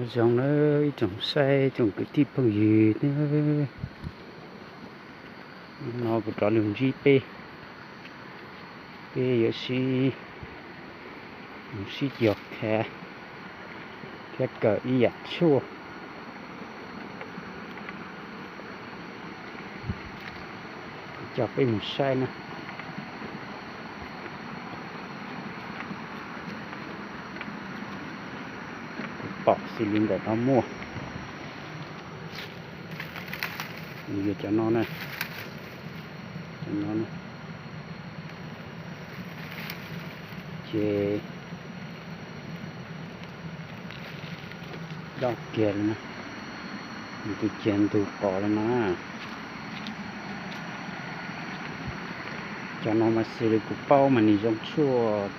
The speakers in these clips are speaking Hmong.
Zoo nawb ib tsoom saib tsoom kwv tij phooj ywg, no kuv rov lug ntsib peb, peb yuav sib, sib cog qha thiab kawm ib yam tshuaj. Coj peb mus saib na. Kuv pom xws li ntawm no muaj, nws yog cov no na, cov no na, ces doj kiag li na, nws tus ciag ntug qos li no na. Cov no mas xws li kuv paub mas nws zoo tshuaj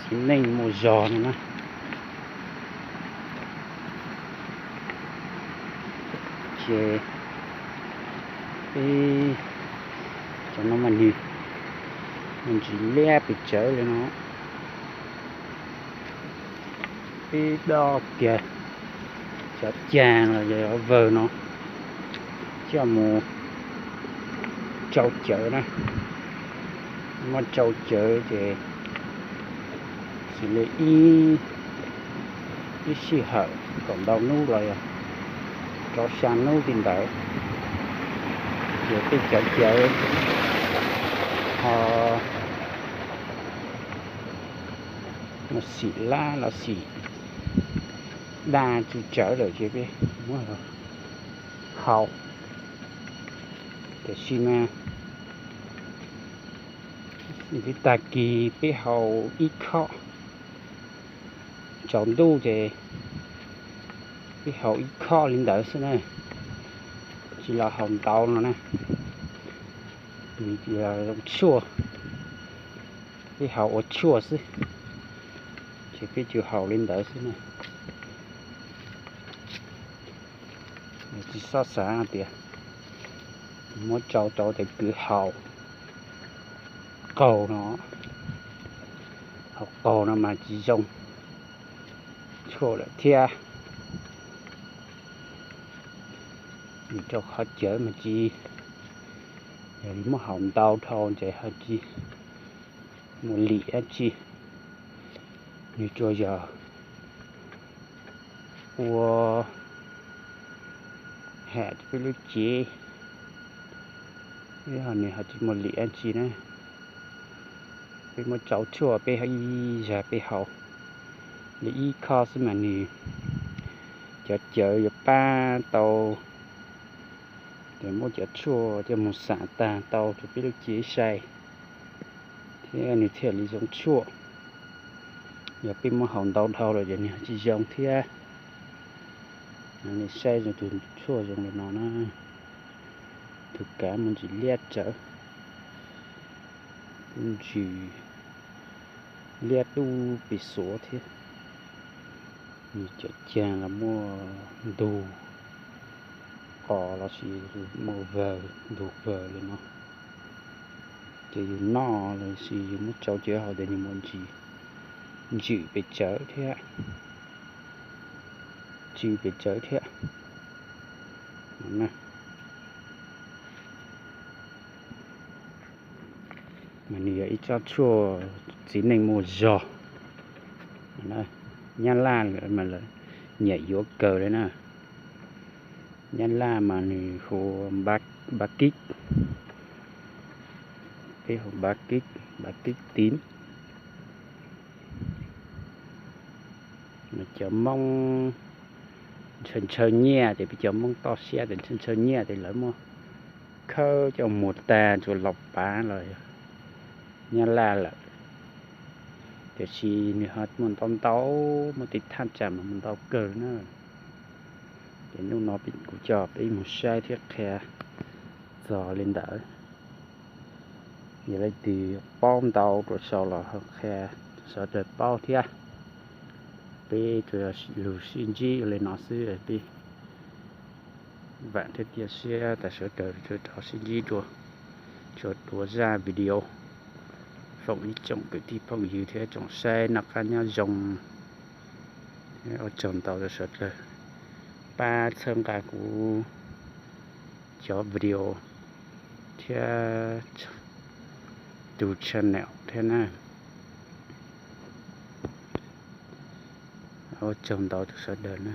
txiv neej muaj zog no na. Ces peb, cov no mas nws, nws ntsis liab pes tsawv li no. Peb doj kiag cov cag los yog vawg no coj mus tsau cawv na. Muab tsau cawv ces xws li ib, ib sij hawm kaum ntau hnub los yog rau xya hnub li ntawd, ces tej cov cawv ho mus xim lab los xim daj tsu tsawv lawm ces peb muab hau. Tiam sis mas tag kis peb hau ib khob, tsaus ntuj ces peb hau ib khob li ntawd xwb na, tsis los hau ntau no na. Vim tias zoo tshuaj, peb hau ua tshuaj xwb, ces peb tsuas hau li ntawd xwb na. Tsis txhob xav tias muab tsau rau tes kwv hau qaug no, hau qaug no mas tsis zoo tshuaj lawm thiab. Nws rau qhov cawv mas tsis, yog muab hau ntau dhau ces ho tsis muaj lim dab tsi. Nws tsuas yog ua ham rau peb lub cev, ho nws ho tsis muaj lim dab tsi na. Peb muab tsau tshuaj peb ib zag peb hau li ib khob xwb mas nws, cov cawv yuav pab tau, ces muab cov tshuaj coj mus xam tag tau rau peb lub cev sai, thiab nws thiaj li zoo tshuaj. Yog peb muab hau ntau dhau lawm ces nws tsis zoo thiab. Nej saib tus tshuaj zoo li no na, tus kav muaj ntsis liab tsawv, ntsis liab dub pes xuav thiab. Nws cov cag los muaj ntug qos lossis muaj vawg, ntug vawg li no, ces yus noj lossis yus muab tsau cawv hau ces nws muaj ntsis, ntsis pes tsawv thiab, ntsis pes tsawv thiab. Mas nws yog ib tsob tshuaj txiv neej muaj zog. Nyab Laj lawm mas lawv nyiam yuav kawg li na. Nyab Laj mas nws hu npab kib, peb hu npab kib, npab kib tiv. Mas cov Hmoob ntshaw ntshaw nyiaj ces peb cov Hmoob toj siab ces ntshaw ntshaw nyiaj ces lawv muab khawb coj mus tag tsuas laus pav los Nyab Laj lawm. Tiam sis nws ho muaj ntau ntau, muaj tej thaj tsam mas muaj ntau kawg na. Ces hnub no kuv coj peb mus saib thiab qhia txog li ntawd. Yog leej twg paub ntau rau saum los ho qhia sawv daws paub thiab. Peb tsuas lug sib ntsib li no xwb, peb vam thiab cia siab tas sawv daws rov sib ntsib dua, tsua dua zaj video. Foom ib tsoom kwv tij phooj ywg thiab tsoom saib noj qab nyob zoo. Ua tsaug ntau rau sawv daws pab txhawb nqa kuv cov video thiab tus channel thiab na. Ua tsaug ntau rau sawv daws na.